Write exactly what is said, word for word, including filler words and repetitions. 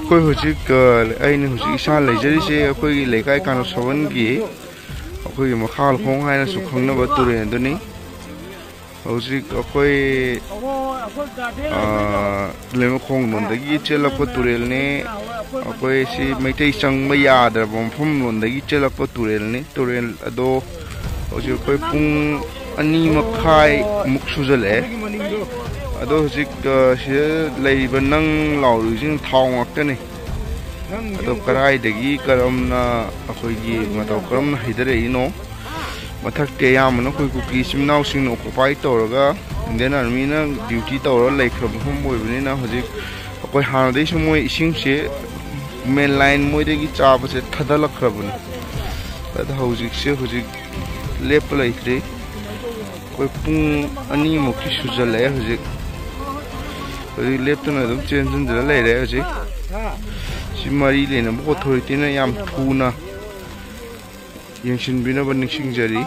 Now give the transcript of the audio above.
ꯑꯩꯈꯣꯏ ꯍꯧꯖꯤꯛ ꯑ, ꯑꯩꯅ ꯍꯧꯖꯤꯛ ꯏꯁꯥ ꯂꯩꯖꯔꯤꯁꯦ ꯑꯩꯈꯣꯏꯒꯤ ꯂꯩꯀꯥꯏ ꯀꯥꯡꯂꯨꯞ ꯁꯚꯦꯟꯒꯤ ꯑꯩꯈꯣꯏꯒꯤ ꯃꯈꯥ ꯂꯣꯡ ꯍꯥꯏꯅꯁꯨ ꯈꯪꯅꯕ ꯇꯨꯔꯦꯜ ꯑꯗꯨꯅꯤ꯫ ꯍꯧꯖꯤꯛ ꯑꯩꯈꯣꯏ ꯑ, ꯂꯩꯃꯈꯣꯡ ꯂꯣꯝꯗꯒꯤ ꯆꯦꯜꯂꯛꯄ ꯇꯨꯔꯦꯜꯅꯤ꯫ ꯑꯩꯈꯣꯏ ꯁꯤ ꯃꯩꯇꯩ ꯆꯪꯕ ꯌꯥꯗ꯭ꯔꯕ ꯃꯐꯝ ꯂꯣꯝꯗꯒꯤ ꯆꯦꯜꯂꯛꯄ ꯇꯨꯔꯦꯜꯅꯤ꯫ ꯇꯨꯔꯦꯜ ꯑꯗꯣ ꯍꯧꯖꯤꯛ ꯑꯩꯈꯣꯏ ꯄꯨꯡ ꯑꯅꯤ ꯃꯈꯥꯏꯃꯨꯛ ꯁꯨꯖꯜꯂꯛꯑꯦ꯫ ꯑꯗꯣ ꯍꯧꯖꯤꯛ ꯑ, ꯁꯤꯗ ꯂꯩꯔꯤꯕ ꯅꯪ ꯂꯥꯎꯔꯤꯁꯤꯡ ꯊꯥꯎ ꯉꯥꯛꯇꯅꯤ꯫ ꯑꯗꯣ ꯀꯗꯥꯏꯗꯒꯤ ꯀꯔꯝꯅ ꯑꯩꯈꯣꯏꯒꯤ ꯃꯇꯧ ꯀꯔꯝꯅ ꯍꯩꯊꯔꯛꯏꯅꯣ? ꯃꯊꯛꯇꯤ ꯑꯌꯥꯝꯕꯅ ꯑꯩꯈꯣꯏ ꯀꯨꯀꯤ ꯏꯆꯤꯟ ꯏꯅꯥꯎꯁꯤꯡꯅ ꯑꯣꯀꯨꯄꯥꯏ ꯇꯧꯔꯒ ꯏꯟꯗꯤꯌꯟ ꯑꯥꯔꯃꯤꯅ ꯗ꯭ꯌꯨꯇꯤ ꯇꯧꯔ ꯂꯩꯈ꯭ꯔꯕ ꯃꯐꯝ ꯑꯣꯏꯕꯅꯤꯅ ꯍꯧꯖꯤꯛ ꯑꯩꯈꯣꯏ ꯍꯥꯟꯅꯗꯩꯁꯨ ꯃꯣꯏ ꯏꯁꯤꯡꯁꯦ ꯃꯦꯟ ꯂꯥꯏꯟ ꯃꯣꯏꯗꯒꯤ ꯆꯥꯕꯁꯦ ꯊꯥꯗꯠꯂꯛꯈ꯭ꯔꯕꯅꯤ꯫ ꯑꯗꯣ ꯍꯧꯖꯤꯛꯁꯦ ꯍꯧꯖꯤꯛ ꯂꯦꯞꯄ ꯂꯩꯇ꯭ꯔꯤ꯫ ꯑꯩꯈꯣꯏ ꯄꯨꯡ ꯑꯅꯤꯃꯨꯛꯇꯤ ꯁꯨꯖꯜꯂꯛꯑꯦ ꯍꯧꯖꯤꯛ꯫ ꯍꯧꯖꯤꯛ ꯂꯦꯞꯇꯅ ꯑꯗꯨꯝ ꯆꯦꯟꯁꯤꯟꯗꯅ ꯂꯩꯔꯦ ꯍꯧꯖꯤꯛ꯫ ꯁꯤ ꯃꯔꯤ ꯂꯩꯅꯕ ꯑꯣꯊꯣꯔꯤꯇꯤꯅ ꯌꯥꯝ ꯊꯨꯅ ꯌꯦꯡꯁꯤꯟꯕꯤꯅꯕ ꯅꯤꯡꯁꯤꯡꯖꯔꯤ꯫